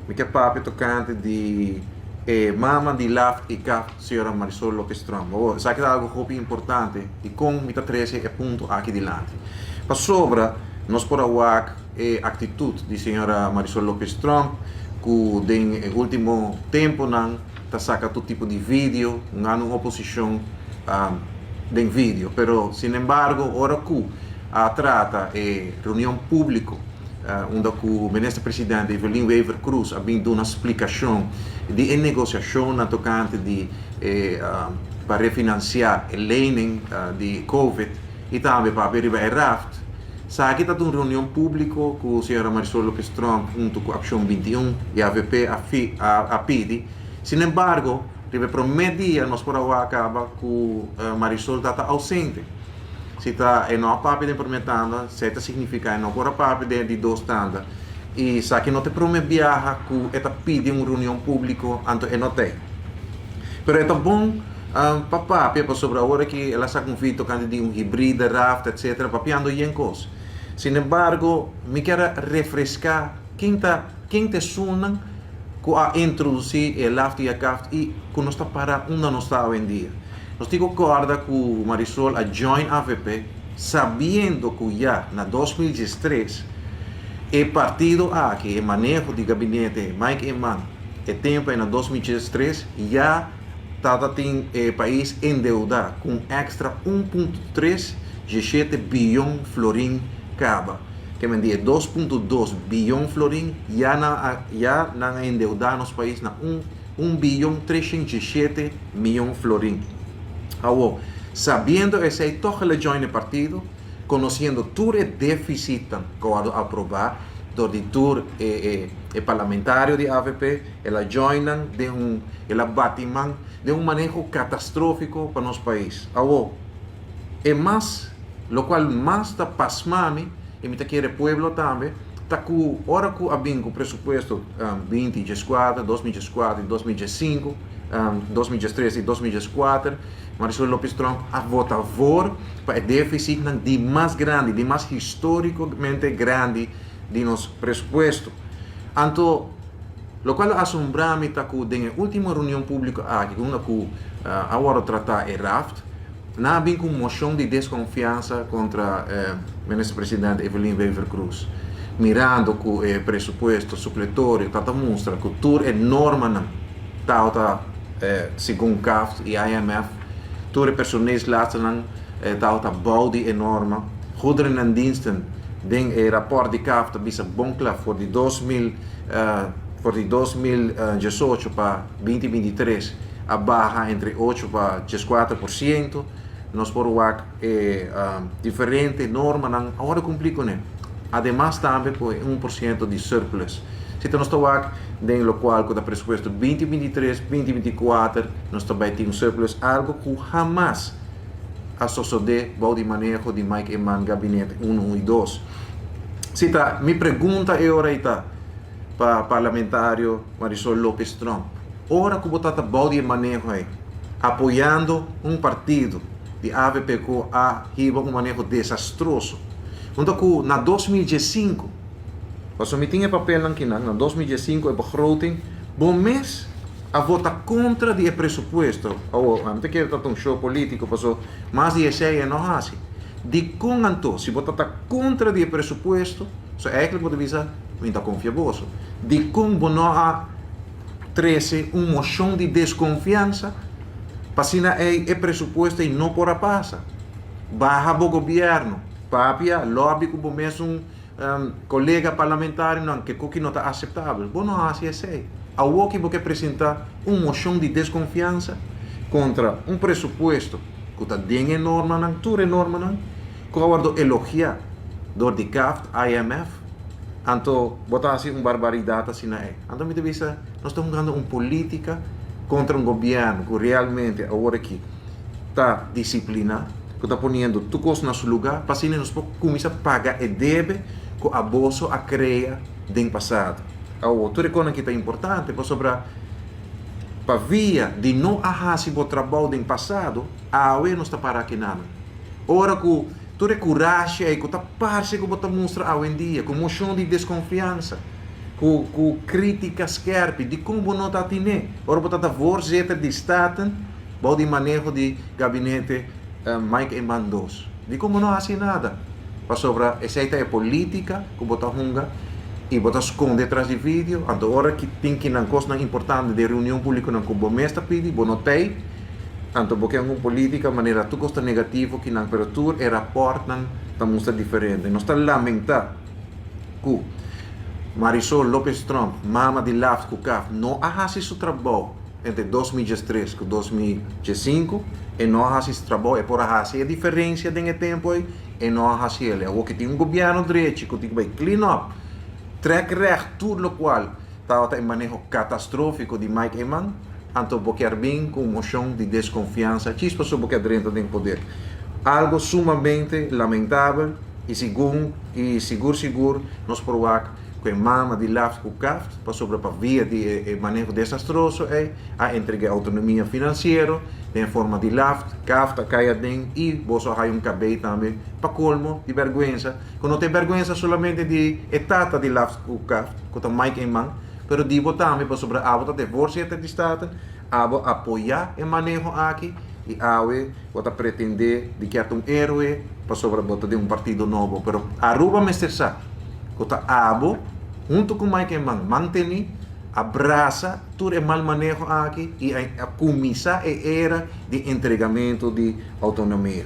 Mi ke papia tokante di e mama di LAFT i CAFT, señora Marisol Lopez Tromp. Awor, esaki ta algu hopi importante di kon mi ta trese e punto aki dilanti. Pasobra nos por a wak e aktitut di señora Marisol Lopez Tromp ku den e ultimo temponan ta saka tur tipo di video, hungando un oposishon den video. Pero sinembargo ora ku a trata e reunion públiko unda ku Minister Presidente Evelyn Wever Croes a bin duna splikashon di e negosiashonnan tokante di e pa refinansiá e lening di Covid i tambe papia riba e raft. Esaki ta un reunion públiko ku señora Marisol Lopez Tromp huntu ku Akshon 21 i avp a pidi. Sinembargo, riba e promé dia nos por a wak kaba ku Marisol ta ta ousente. Si ta e no a papia den promé tanda, esei ta signifiká e no por a papia den e di dos tanda. I esaki no ta e promé biaha ku e ta pidi un reunion públiko anto e no ta ei. Pero e ta bon pa papia pasobra awor aki el a saka un video tokante di un hibride, raft etcetera papiando yen kos. Sinembargo mi kier a refreská ken ta ken ta esunnan ku a introdusí e laft i e kaft i ku nos ta para unda nos ta awendia. Nos tin ku kòrda ku Marisol a join avp sabiendo ku ya na 2013 e partido aki, e maneho di gabinete Mike Eman e tempu ei na 2013 ya tata tin e pais endeudá ku un èkstra 1.37 biyon florin kaba. Ke men di e 2.2 biyon florin ya nan a ya nan a endeudá nos pais na un Un biyon 307 miyon florin. Awor, sabiendo esei tòg el a join e partido, konosiendo tur e défisitnan ku a wòrdu aprobá dor di tur e e e parlamentario di avp, el a join nan den un, el a bati man den un maneho katastrófiko pa nos pais. Awor, e mas, lokual mas ta pasma mi, i mi ta kere pueblo tambe, ta ku ora ku a bin ku presupuesto 2014, 2014 i 2015, 2013 i 2014, Marisol Lopez Tromp a vota voor pa e defisitnan di mas grandi, di mas histórikamente grandi di nos presupuesto. Anto, lokual a asombrá mi ta ku den e último reunion públiko aki, unda ku a wòrdu tratá e raft, Nan a bin ku un moshon di deskonfiansa kontra Minister Presidente Evelyn Wever Croes, mirando ku e presupuesto supletorio ta ta mustra ku tur e normanan tabata segun CAFT i IMF, tur e personeelslastennan tabata bou di e norma. Goederen en Diensten den e rapòrt di CAFT ta bisa bon kla for di 2018 pa 2023, a baha entre 8 pa 14%. Nos por wak e diferente normanan a wòrdu kumplí kuné. Ademas tambe ku e 1% di surplus. Si ta nos ta wak den lokual ku ta presupuesto 2023, 2024 nos ta bai tin un surplus, algu ku hamas a sosodé bou di maneho di Mike Eman Gabinete 1 i 2. Si ta mi pregunta e ora ei ta pa parlamentario Marisol Lopez Tromp, Ora ku bo ta ta bou di e maneho ei, apoyando un partido di avp ku a hiba un maneho desastroso, unda ku na 2015, pasobra mi tin e papelnan kinan, na 2015 e begroting, bo mes a vota kontra di e presupuesto. Awor, ami ta kere ta ta un show politico, pasobra mas di esei e no hasi. Dikon anto, si bo ta ta kontra di e presupuesto, so eigenlijk bo ta bisa, mi ta konfia boso. Dikon bo no a trese un moshon di deskonfiansa pa asina ei e presupuesto ei no por a pasa. Baha bo gobièrnu, papia, lòbi ku bo mesun kolega parlamentarionan ke koki no ta aseptabel. Bo no hasi esei. Awoki bo ke presentá un moshon di deskonfiansa kontra un presupuesto ku ta den e normanan, tur e normanan, ku a wòrdu elogiá dor di CAFT, IMF, anto bo ta hasi un barbaridat asina ei. Anto mi ta bisa, nos ta hungando un politica contra un gobierno cu realmente awor aki ta disciplina, cu ta poniendo tur cos na su lugar, pa asina nos por cuminsa paga e debe cu aboso a crea den pasado. Awor, tur e cosnan aki ta importante pasobra pa via di no a haci bo trabou den pasado, awe nos ta para aki nan. Ora cu tur e curashi ey cu ta parce cu bo ta mustra awendia, cu mocion di desconfiansa, cu Ku kritika skerpi, dikon bo no ta tine? Ora bo ta voorzitter di Staten, bou di maneho di gabinete Mike Eman 2. Dikon bo no hasi nada? Pasobra esei ta e politika ku bo ta hunga i bo ta skonde tras di video. Anto ora ki tin kinan kosnan importante den reunion públikonan ku bo mes ta pidi, bo no t'ei. Anto bo ke un politika manera tur kos ta negativo kinan, pero tur e rapòrtnan ta mustra diferente. Nos ta lamentá ku Marisol Lopez Tromp, mama di Laft ku Kaft, no a hasi su trabou entre 2013 ku 2015. E no a hasi su trabou, e por a hasi e diferensia den e tempu ei, e no a hasi el. Awor ku tin un gobièrnu drechi ku tin ku bai clean up, trek recht tur lokual tabata e maneho katastrófiko di Mike Eman, anto bo kier bin ku un moshon di deskonfiansa djis pasobra bo kier drenta den poder. Algo sumamente lamentabel i segun i sigur sigur nos por wak ku e mama di Laft ku Kaft pasobra pa via di e maneho desastroso ei a entreg'é outonomia finansiero den forma di Laft, Kaft a kai aden i boso a haya un kabei tambe pa kolmo di bèrgwensa ku no ta e bèrgwensa solamente di e tata di Laft ku Kaft ku ta Mike Eman, pero di bo tambe pasobra abo ta e voorzitter di Staten, abo apoyá e maneho aki i awe bo ta pretendé di kier ta un héroe pasobra bo ta den un partido nobo. Pero Aruba mester sa ku ta abo huntu ku Mike Eman mantení, a brasa tur e mal maneho aki i a kuminsá e era di entregamentu di outonomia.